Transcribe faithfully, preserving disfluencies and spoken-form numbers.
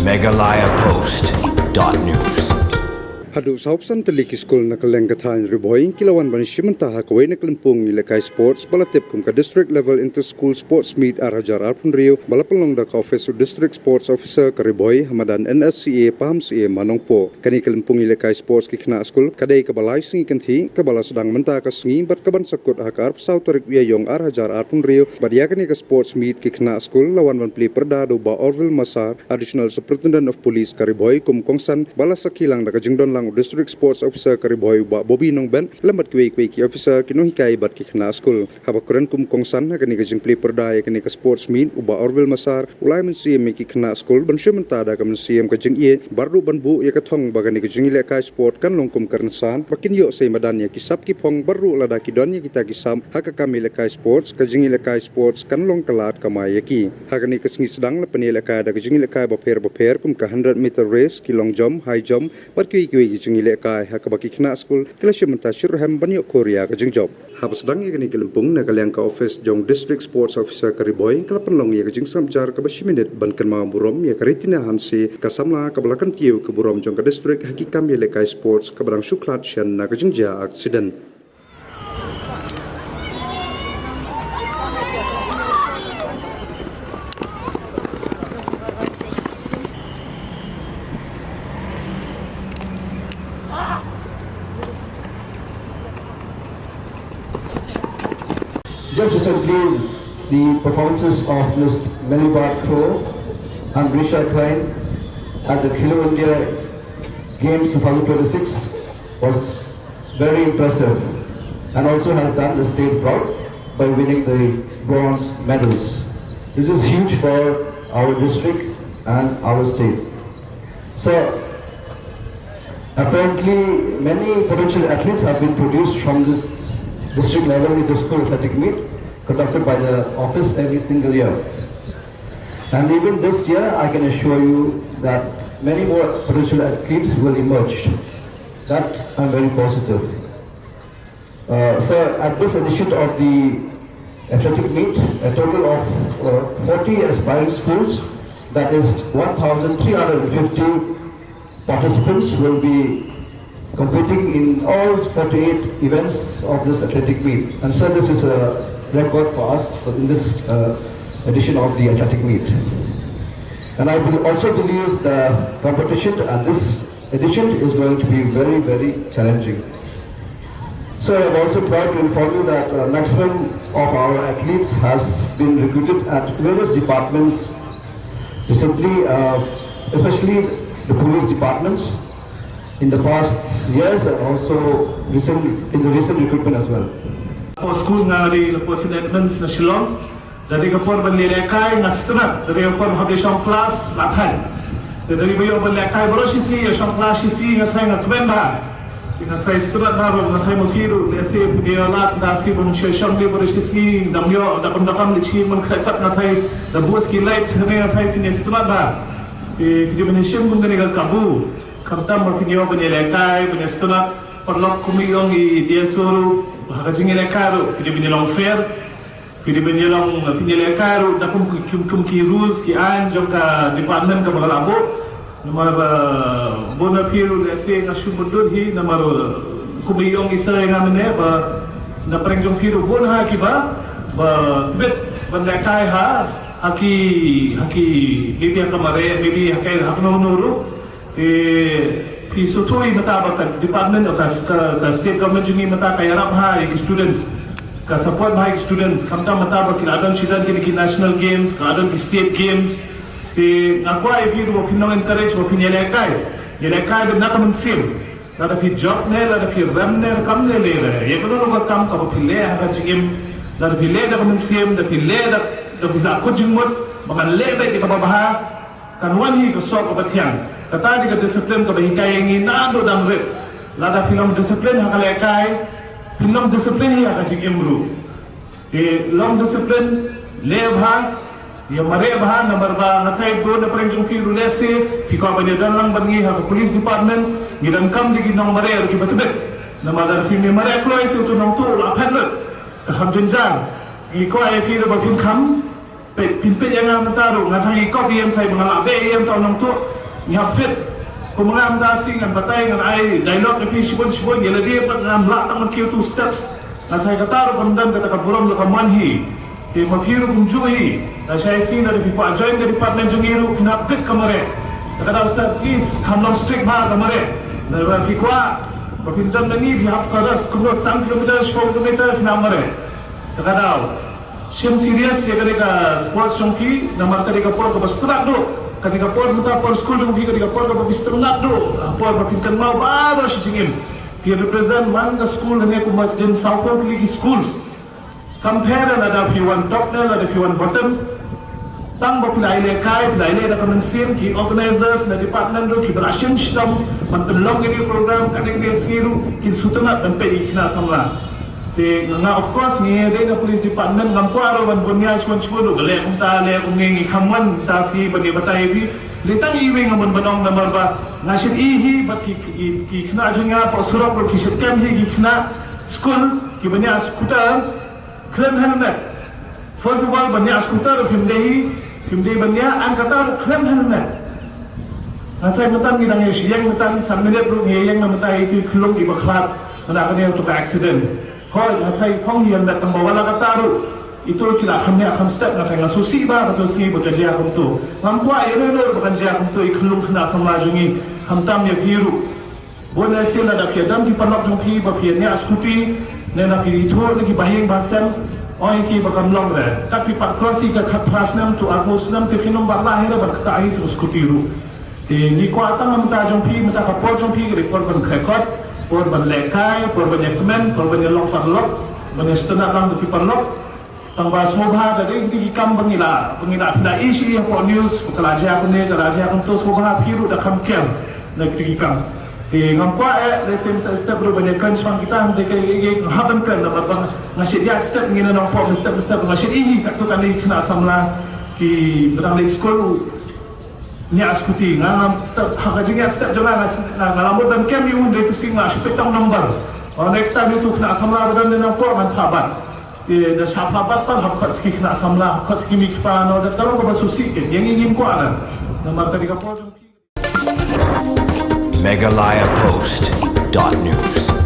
Meghalaya Post dot news. Haduh sawphew san tylli ki skul na ka liang ka thaiñ Ri Bhoi ki la wan ban shim bynta ha kawei na ka lympung ïalehkai sports ba la tip kum ka District Level Inter School Sports Meet ar hajar arphew hynriew ba la pynlong da ka office u District Sports Officer ka Ri Bhoi ha madan N S C A Pahamsyiem ha Nongpoh. Kane ka lympung ïalehkai sports ki khynnah skul ka dei kaba lai sngi kynthih kaba la sdang mynta ka sngi bad kaban sa kut ha ka arphew saw tarik u Ïaiong ar hajar arphew hynriew. Bad ïa kane ka sports meet ki khynnah skul la wan ban plie pyrda da u Bah Orville Massar, Additional Superintendent of Police ka Ri Bhoi kum u kongsan, ba la sakhi lang da ka jingdon lang u District Sports Officer ka Ri Bhoi u Bah Bobby Nongbet lem bad kiwei kiwei ki officer, ki nonghikai bad ki khynnah skul. Haba kren kum u kongsan ha kane ka jingplie pyrda ïa kane ka sports meet, u Bah Orville Massar u la ai mynsiem ïa ki khynnah skul ban shim bynta da ka mynsiem ka jingïeit bad ruh ban buh ïa ka thong ba kane ka jingïalehkai sport kan long kum ka rynsan ba kin ïoh sei madan ïa ki sap ki phong bad ruh lada ki don ïa kita ki sap ha ka kam ïalehkai sports, ka jingïalehkai sports kan long ka lad kamai ïa ki. Ha kane ka sngi sdang la pynïalehkai da ka jingïalehkai bapher bapher kum ka hundred meter race, ki long jump, high jump bad kiwei kiwei ki jingïalehkai ha kaba ki khynnah skul ki la shim bynta shitrhem ban ïoh khur ïa ka jingjop. Haba sdang ïa kane ka lympung na ka liang ka office jong District Sports Officer ka Ri Bhoi ka la pynlong ïa ka jingsngap jar kaba shi minit ban kynmaw burom ïa ka Ritina Hanse, ka samla kaba la kyntiew ka burom jong ka district ha ki kam ïalehkai sports kaba dang shu khlad shen na ka jingjia accident. Just recently, the performances of Miss Melibah Crow and Risha Klein at the Khelo India Games twenty twenty-six was very impressive and also has done the state proud by winning the bronze medals. This is huge for our district and our state. So, apparently, many potential athletes have been produced from this district level inter-school athletic meet conducted by the office every single year. And even this year, I can assure you that many more potential athletes will emerge. That I'm very positive. Uh, so at this edition of the athletic meet, a total of uh, forty aspiring schools, that is one thousand three hundred fifty participants, will be competing in all forty-eight events of this athletic meet. And so this is a record for us in this uh, edition of the athletic meet. And I will also believe the competition and this edition is going to be very, very challenging. So I'm also proud to inform you that uh, maximum of our athletes has been recruited at various departments recently, uh, especially the police departments in the past years and also recent, in the recent recruitment as well. Hapoh skul nga dei hapoh Saint Edmund's na Shillong. Da dei ka por ban lehkai nga sngewtynnat, da dei ka por haba ïa shong klas la thaiñ. Da dei ba ïoh ban lehkai baroh shi sngi, ïa shong klas shi sngi nga thaiñ, nga kmen bha. Nga thaiñ sngewtynnat bha ruh, nga thaiñ ma phi ruh, lehse phi ïa lad da shi ban shong leh baroh shi sngi, dang ïoh da kam da kam leh shi man khlaiñ pat nga thaiñ, da bus ki lights hynrei nga thaiñ phi sngewtynnat bha. Phi, phi dei ban shim kum kane ka kabu. Khamtam ba phi ïoh ban lehkai, ban sngewtynnat, paralok kum ïong i D S O ruh, ha ka jingïalehkai ruh phi dei ban long fair. Phi dei ban ïalong, phi ïalehkai ruh da kum, kum, kum ki rules ki aiñ jong ka department kaba la buh. Namar, uh, bun na phi ruh lehse nga shu mutdur hi namar, uh, kum ïong i sa nga mynne ba na pyrshang jong phi ruh bun ha kiba ba tbit ban lehkai ha, ha ki, ha ki, maybe ha ka mareh, maybe ha ka, ha kano kano ruh. Te phi sngewthuh mynta ba ka department, ka, ka, ka state government jong ngi mynta ka ïarap bha ïa ki students, ka support bha ïa ki students, khamtam mynta ba ki la don shadien kine ki national games, ki la don ki state games. Te nga kwah ïa phi ruh ba phin long encourage ba phin ïalehkai, ïalehkai bad na ka mynsiem. Lada phi jop ne, lada phi rem ne, kam leh leh, ïa kano kano ka kam kaba phi leh ha ka jingim, lada phi leh da ka mynsiem, da phi leh da, da phi la kut jingmut ba ngan leh beit ïa kaba bha. Kan wan hi ka soh kaba thiang. Kata dei ka discipline kaba hikai ïa ngi naduh dang rit. Lada phi long discipline ha ka lehkai, phi long discipline hi ha ka jingim ruh. Te long discipline, leh bha, ïa mareh bha, namar ba nga thait bun na pyrshang jong phi ruh lehse phi kwah ban ïadon lang bad ngi ha ka police department, ngi donkam dei ki nongmareh ruh kiba tbit. Namar lada phi mareh kloi te uto u nongtuh u la phet lut. Ka kham jynjar. Ngi kwah ïa phi ruh ba phin kham Peit, phin peit ïa nga mynta ruh, nga tang i kop ïa em thai, nga lah beh ïa em tau nangtu, ngi hap fit. Kum nga mynta shi ngan batai, ngan ai dialogue ïa phi shibun shibun, ïa lade pat ngam lah tang ban kiew two steps. Nga tharai kata ruh ban don kata ka burom da ka mon hi. Te ma phi ruh kumjuh hi. Lashai sngi lada phi kwah join ka department jong ngi ruh, phin hap bit ka mareh. Te ka daw sa phi kham long strict bha ka mareh. Lada phi kwah ba phin don ma ngi, phi hap ka ras kumno san kilometer, shiphew kilometer, phin hap mareh. Te ka daw shim serious ïa kane ka sports jong phi, namar kane ka por kaba sngewtynnat duh. Kane ka por mynta por skul jong phi, kane ka por kaba sngewtynnat duh. Ka por ba phin kynmaw baroh shi jingim. Phi represent man ka skul hangne kumba sdang saw phew tylli ki schools. Compare lada phi wan top ne lada phi wan bottom. Tang ba phi la ïalehkai, phi la ïaleh da ka mynsiem, ki organizers na department ruh kiba la shim shitom ban pynlong kane ka program, kane ka sngi ruh kin sngewtynnat ban peit ïa ki khynnah samla. Te nga, of course, ngi dei na police department, ngam kwah ruh ban bun ïa shibun shibun ruh, ka leh kumta leh kumne, ngi kham wan mynta shi ban ïa batai ïa phi. Lei tang iwei nga bun ban ong namar ba nga shait i hi bad ki, ki, ki khynnah jong nga hapoh surok ruh ki shait kem hi, ki khynnah skul kiba ñiah scooter khlem helmet. First of all, ban ñiah scooter phim dei, phim dei ban ñiah, and kata ruh khlem helmet. Nga tharai mynta ngi dang ïeng mynta san minit ruh ngi ïeng mynta ïa itu i khyllung iba khlad. Mynta kane ïa uto ka accident. Hooid, nga tharai phong hi helmet tang ba wat la kata ruh, itu ki la kham ñiah kham step, nga tharai nga sngewsih ba kato ka sngi ba ka jia kumto. Ngam kwah ïa uno uno ruh ba kan jia kumto ïa i khyllung khynnah samla jong ngi, khamtam ïa phi ruh. Bun ïa sien lada phi ïadon ki paralok jong phi ba phi ïa ñiah scooty, ne lada phi ithuh na ki bahaïing bahasem, ong ïa ki ba kam long re. Kat phi pat cross ïa ka khatphra snem to arphew snem te phin ym pat lah hi re ban ktah ïa itu scooty ruh. Te ngi kwah tang mynta jong phi, mynta ka por jong phi ka dei por ban khreh kot, por ban lehkai, por ban ïakmen, por ban ïalong paralok, ban ïasngewtynnat lang bad ki paralok. Tang ba sngewbha da dei kito ki kam ba ngi la, ba ngi la, phi la ïohi hapoh news ba ka la jia kumne, ka la jia kumto, sngewbha phi ruh da kham care na kito ki kam. Te ngam kwah eh, lehse mynstep ruh ban ïakren shaphang kita, hynrei kaei kaei nga hap ban kren namar ba nga shait ïaid step ngi na Nongpoh mynstep mynstep, nga shait i hi katto katne ki khynnah samla kiba dang leit skul ñiah scooty. Nga ngam, ha ka jingïaid step jong nga, nga, nga la mut ban kem ïa u, hynrei to shu peit tang number. Next time ïa uto u khynnah samla ba don na Nongpoh ngan phah bat. Te da shah phah bat pat hap khot sha ki khynnah samla, hap khot sha ki mei ki pa, no, da ka long kaba sngewsih, ïa ngi ngim kwah. Namar ka dei ka por jong ki. Meghalaya Post dot news.